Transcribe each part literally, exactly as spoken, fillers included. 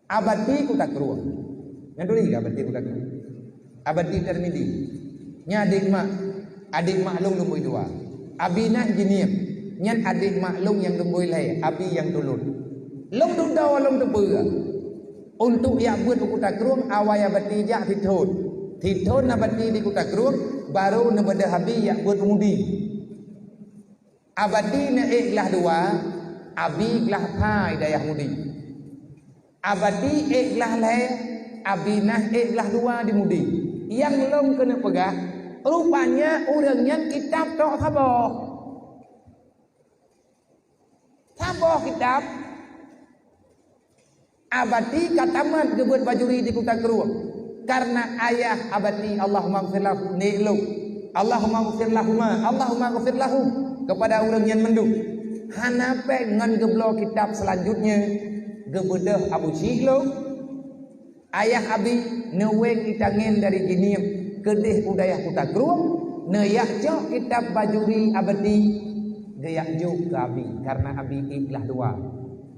Abati Kuta Krueng. Nyan turi Abati Kuta Krueng. Abati Tirmizi. Nyan adék mak, adék mak lôn lôn bui dua. Abi nah Jeunieb. Nyan adék mak lôn nyang lôn bui lhée, Abi nyang tulôn. Lôn dudoe lôn teupeue. Untuk jak beuet u Kuta Krueng, awai Abati jak sithon. Sithon Abati di Kuta Krueng, barô neubeudôh Abi jak beuet u Mudi. Abati neuék glah dua, Abi glah sa i dayah Mudi. Abati ék glah lhée, Abi nah ék glah dua di Mudi. Nyang lôn keuneuk peugah, rupanya ureuëng nyan kitab tok saboh. Saboh kitab. Abati ka tamat geubeuet bajuri di Kuta Krueng. Karena ayah Abati, Allahumma ghfir lahu, nék lôn. Allahumma ghfir lahuma, Allahumma ghfir lahum, kepada ureuëng nyan mandum. Hana péng ngon geubloe kitab selanjutnya, geubeudôh Abu Syik lôn. Ayah Abi neuweng itangen dari Jeunieb keudeh u dayah Kuta Krueng, neujak cok kitab bajuri Abati, geujak jok keu Abi, karena Abi ék glah dua.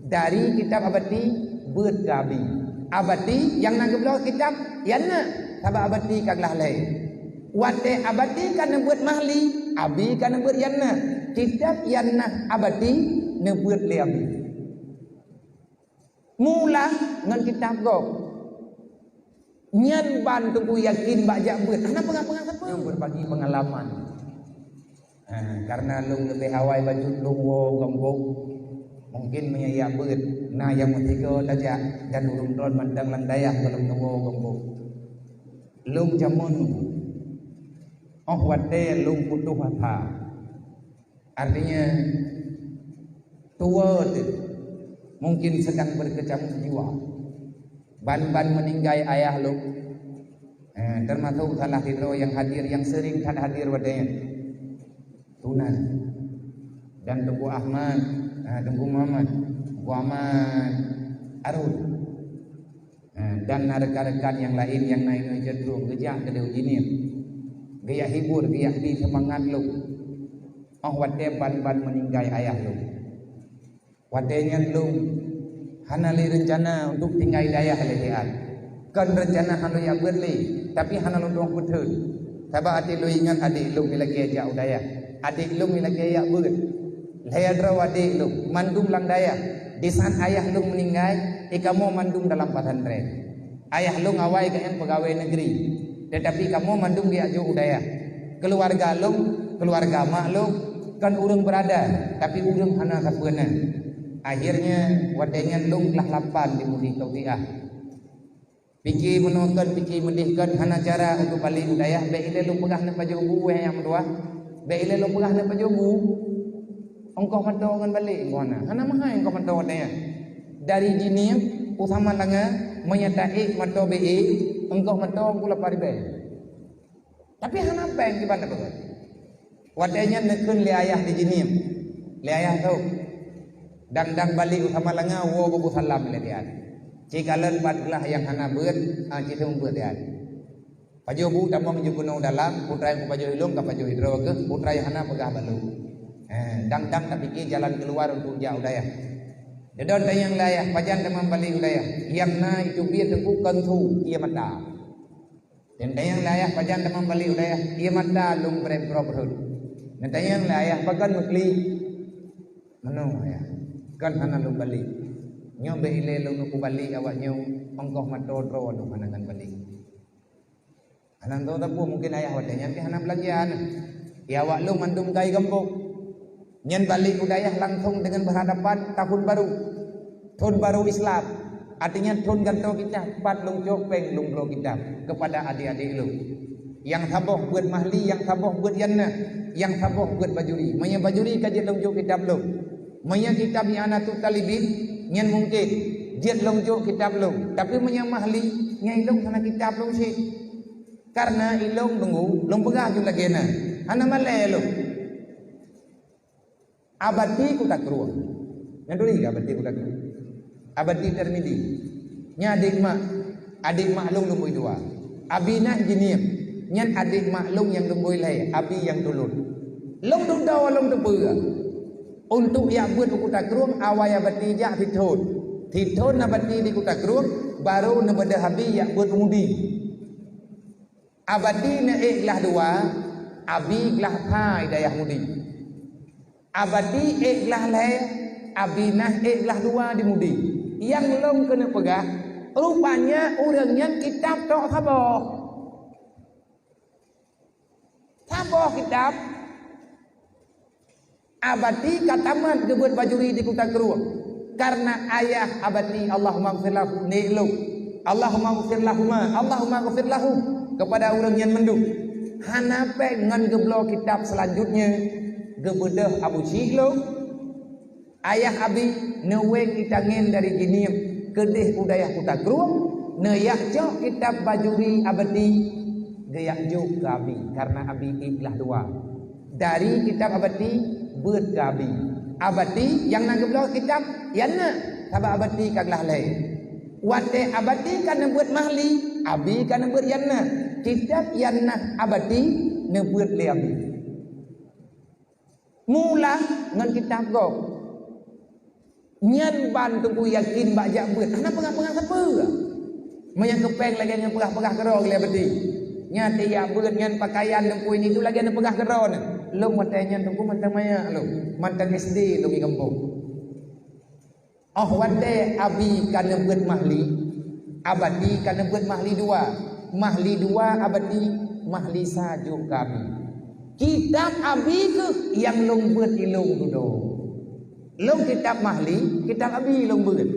Dari kitab Abati beuet keu Abi. Abati nyang na geubloe kitab Yanna, sabab Abati ka glah lhée. Watée Abati ka neubeuet Mahli, Abi ka neubeuet Yanna. Kitab Yanna Abati neubeuet lé Abi. Mula ngon kitab gob. Nyan ban Teungku yakin bak jak beuet. Hana peugah-peugah sapeue. Nyang berbagi pengalaman. Ha, karena lôn leubeh awai bacut lôn woe gombong. Mungkin meunyoe jak beuet, na nyang meusigoe tajak dan ureuëng droen mantong lam dayah gohlom neuwoe gombong. Lôn jameun, óh watée lôn putôh asa. Artinya, tuwoe teuh mungkin sedang berkecamuk jiwa. Ban-ban meuninggai ayah lôn, eh, termasuk salah sidroe nyang hadir, nyang sering that hadir watée nyan. Tunan dan Teungku Ahmad, eh, Teungku Muhammad, Teungku Ahmad Arun. Ha, dan na rekan-rekan nyang laén nyang na inoe cenderung geujak keudeh u Jeunieb. Geujak hibur, geujak bri seumangat lôn. Óh watée ban-ban meuninggai ayah lôn. Watée nyan lôn hana lé reuncana untuk tinggai dayah lé siat. Kon reuncana hana lôn jak beuet lé, tapi hana lôn tueng peutheun. Sabab até lôn ingat adék lôn ilakée jak u dayah. Adék lôn ilakée jak beuet. Lhée droe adék lôn, mandum lam dayah. Di saat ayah lôn meuninggai, i kamoe mandum dalam pesantren. Ayah lôn awai gobnyan peugawée negeri, tetapi kamoe mandum geujak jok u dayah. Keuluwarga lôn, keuluwarga mak lôn, kon ureuëng beurada, tapi ureuëng hana sapeue na. Akhirnya, watée nyan lôn glah lapan di Mudi Tausiah. Pike meunoe kon, pike meudeh kon, hana cara untuk balek u dayah, bék ilée lôn peugah neupajoh bu, wéh nyang meutuah. Bék ilée lôn peugah neupajoh bu. Ongkoh moto ngon balek, ongkoh na. Hana meuhai ongkoh moto watée nyan. Dari Jeunieb u Samalanga, meunyoe taék moto B E, ongkoh moto ku lapan ribée. Tapi hana péng kiban tapeugah. Watée nyan neukheun lé ayah di Jeunieb, lé ayah tôb. Dang-dang balek u Samalanga woe geupeusalam lé tian. Cikalon pat glah nyang hana beuet, ah, ci seumeubeuet tian. Pajoh bu tamong jih keunoe u dalam, putra nyang kupajoh ilong ka pajoh idroe keuh, putra nyang hana peugah bak lôn. Eh, dang-dang tapike jalan keuluar untuk jak u dayah. Dedon tanyong lé ayah, pajan tamong balek u dayah. Nyang na iteubiet teungku kon su, ié mata. Dan tanyong lé ayah pajan tamong balek u dayah, ié mata lôn brek brok rhot. Dan tanyong lé ayah pakon meuklik. Meunoe ayah, kon hana lôn balek. Nyoe bék ilée lôn neuku balek awak nyoe, ongkoh moto droe lôn hana ngon balek. Hana tho sapeue mungkin ayah watée nyan pih hana beulanja na. Ié awak lôn mandum kai gampông. Nyan balek u dayah langsong deungon berhadapan tahun baru, thon baru Islam. Artinya thon gantoe kitab, pat lôn cok péng lôn bloe kitab kepada adék-adék lôn. Nyang saboh beuet mahli, nyang saboh beuet yanna, nyang saboh beuet bajuri. Meunyoe bajuri ka jeuet lôn jok kitab lôn. Meunyoe kitab I'anatut Talibin, nyan mungken jeuet lôn jok kitab lôn. Tapi meunyoe mahli, nyan ilong hana kitab lôn cit. Karena ilong teungku, lôn peugah ju lagée na, hana malée lôn. Abati Kuta Krueng. Nyan turi Abati Kuta Krueng. Abati Tirmizi. Nyan adék mak, adék mak lôn lôn bui dua. Abi nah Jeunieb. Nyan adék mak lôn nyang lôn bui lhée, Abi nyang tulôn. Lôn dudoe lôn teupeue. Untuk jak beuet u Kuta Krueng, awai Abati jak sithon. Sithon Abati di Kuta Krueng, barô neubeudôh Abi jak beuet u Mudi. Abati neuék glah dua, Abi glah sa di dayah Mudi. Abati ék glah lhée, Abi na ék glah dua di Mudi. Nyang lôn keuneuk peugah, rupanya ureuëng nyan kitab tok saboh. Saboh kitab. Abati ka tamat geubeuet bajuri di Kuta Krueng. Karena ayah Abati, Allahumma ghfir lahu, nek lôn. Allahumma ghfir lahuma, Allahumma ghfir lahum, kepada ureuëng nyan mandum. Hana péng ngon geubloe kitab selanjutnya, geubeudôh Abu Syik lôn. Ayah Abi neuweng itangen dari Jeunieb keudeh u dayah Kuta Krueng, neujak cok kitab bajuri Abati, geujak jok keu Abi, karena Abi ék glah dua. Dari kitab Abati beuet keu Abi. Abati nyang na geubloe kitab, nyang na, sabab Abati ka glah lhée. Watée Abati ka neubeuet mahli, Abi ka neubeuet nyang na. Kitab nyang na Abati neubeuet lé Abi. Mula ngon kitab gob. Nyan ban Teungku yakin bak jak beuet, hana peugah-peugah sapeue. Meunyoe keu péng lagée ngon peugah-peugah keudroe lé Abati. Nyan tijak beuet nyan peukayan Teungku ini tu lagée neupeugah keudroe nyan. Lôn watée nyan Teungku mantong manyak lôn, mantong S D lôn di gampông. Óh watée Abi ka neubeuet mahli, Abati ka neubeuet mahli dua. Mahli dua Abati, mahli sa jok keu Abi. Kitab Abi kheueh nyang lôn beuet ilôn dudoe. Lôn kitab mahli, kitab Abi lôn beuet.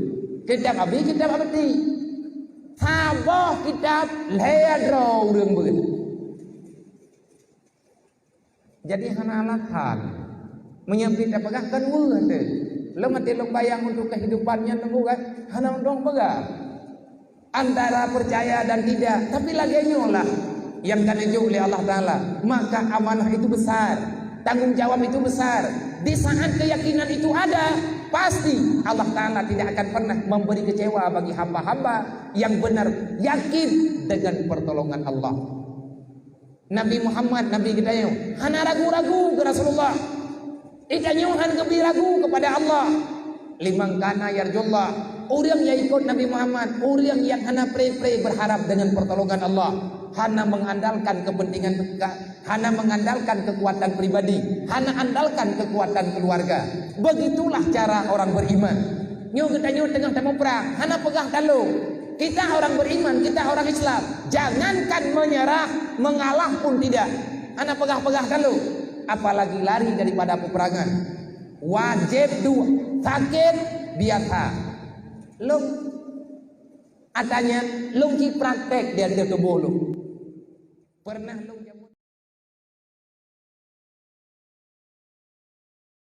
Kitab Abi, kitab Abati. Saboh kitab lhée droe ureuëng beuet. Jadi hana alasan. Meunyoe pih tapeugah kan weueh teuh. Lom até lôn bayang untuk kehidupan nyan nunggu kan hana undong peugah. Antara percaya dan tidak, tapi lagée nyoe lah nyang ka neujok lé Allah Taala. Maka amanah itu besar, tanggung jawab itu besar. Di saat keyakinan itu ada, pasti Allah Taala tidak akan pernah memberi kecewa bagi hamba-hamba yang benar yakin dengan pertolongan Allah. Nabi Muhammad, Nabi geutanyoe, hana ragu-ragu keu Rasulullah. Geutanyoe hana geubri ragu kepada Allah. Liman kana yarjullah, ureuëng nyang ikot Nabi Muhammad, ureuëng nyang hana pre-pre berharap dengan pertolongan Allah, hana mengandalkan kepentingan, hana mengandalkan kekuatan pribadi, hana andalkan kekuatan keluarga. Begitulah cara orang beriman. Nyoe geutanyoe teungoh tamuprang, hana peugah talo. Kita orang beriman, kita orang Islam. Jangankan menyerah, mengalah pun tidak. Hana peugah-peugah talo, apalagi lari daripada peperangan. Wajéb doa, sakét biasa. Lôn, katanya, lôn ci praktek di ateueh tuboh lôn. Pernah lôn jameun